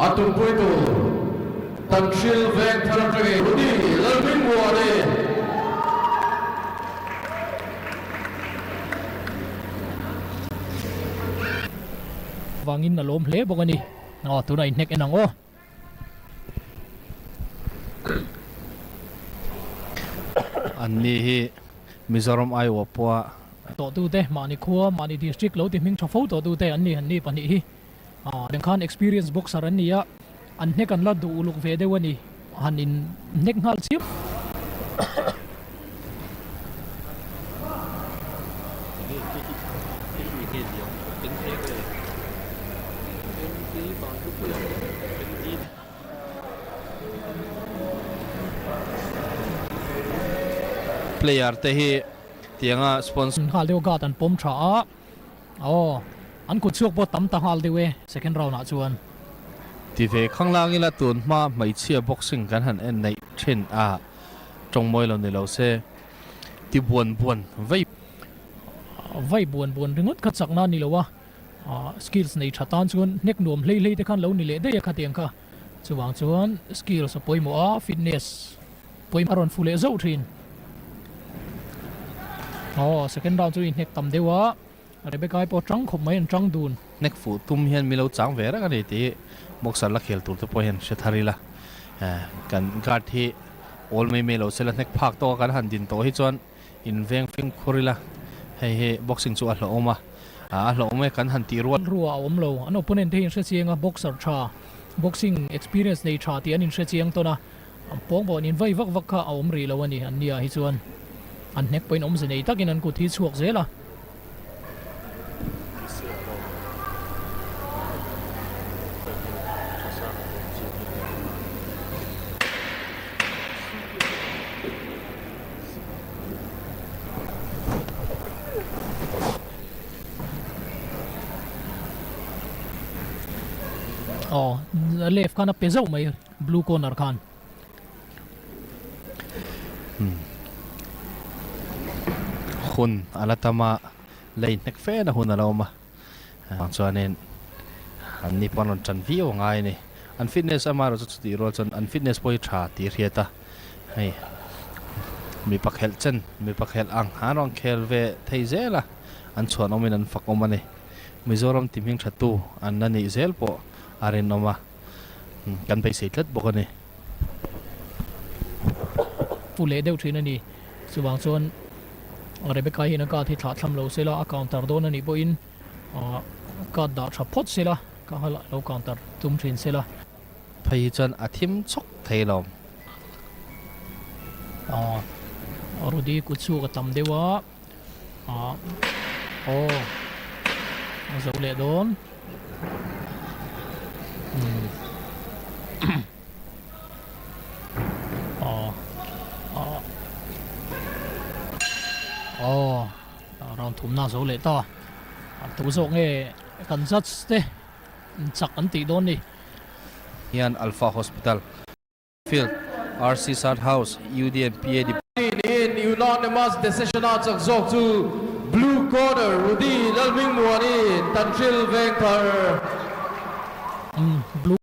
A tumpui tur Tanhril Vengthar atangin Rudy Lalhmingmuani. Vangin a lawm hle bawk a ni. Aw tunah inhnek en ang aw. An ni hi Mizoram Aiawh pawha. Tawhtute, mahni khua, mahni district lo ti hming tha fo tawhtute an ni, an ni pahnih hi. Eng khan experience boxer an ni a, an hnek an la duh uluk ve deuh a ni, han in hnek nghal chiam. Player te hi tianga sponsor. Nghal deuh guard an pawm tha a. Aw, an kut chhuak pawh tam ta nghal deuh e second round ah chuan. Ti ve khanglang ila tun hma hmeichhia boxing kan han en neih thin a, tawng mawi lo ni lo se ti buan buan vei. Vei buan buan ringawt kha chakna a ni lo a, skills nei tha tan chuan hnek nuam hlei hlei te khan lo ni leh daih a khatiang kha. Chuvang chuan skills a pawimawh a, fitness pawimawh a rawn fu leh zauh thin. Aw, second round chu inhnek tam deuh a, Rebecca-i pawh tang khawp mai an tang dun. Hnek fuh tum hian mi lo chang ve reng a ni tih boxer la khel tur te pawh hian hre thar ila. Kan guard hi awl mai mai lo sela hnek phak tawk a kan han din tawh hi chuan in veng fimkhur ila, hei hi boxing chu a hlauhawm a, a hlauhawm e kan han tih rual. Rua a awm lo, an opponent te hi an hre chiang a, boxer tha, boxing experience nei tha tih an inhre chiang tawn a, pawng pawh an invai vak vak kha a awm rih lo a ni, an nia hi chuan an hnek pawhin awmze nei takin an kut hi chhuak zel a. Aw left khan a pe zauh mai blue corner khan. Hun a la tam a, lei hnek fe na hun a lo awm a, chuanin an ni pawh an rawn tan viau a ngai a ni. An fitness amaherawh chu chutih rual chuan an fitness pawh hi tha tih a hriat a, hei mipa khelh chen mipa khelh ang an rawn khel ve thei zel a, an chhuanawmin an fakawm a ni. Mizoram ti hming tha tu an la nih zel pawh a rinawm a, kan beisei tlat bawk a ni. Fu leh deuh thin a ni. Chuvang chuan Rebecca hian a card hi thlah thlam lo sela a counter dawn a nih pawhin card dah tha phawt sela. Ka hal lo counter tum thin se la. Phei hi chuan a thim chhawk thei lo. Aw Rudy kut chhuak a tam deuh a. Aw a zo leh dawn. Aw aw round thumna a zo leh ta. Tu zawk nge. Kan judge te chak an tih dawn ni. Hian Alpha Hospital Field, RC Sat House, UD and PA Department. Niin unanimous decision a chak zawk chu Blue Corner Rudy Lalhmingmuani'n Tanhril Vengthar. Blue.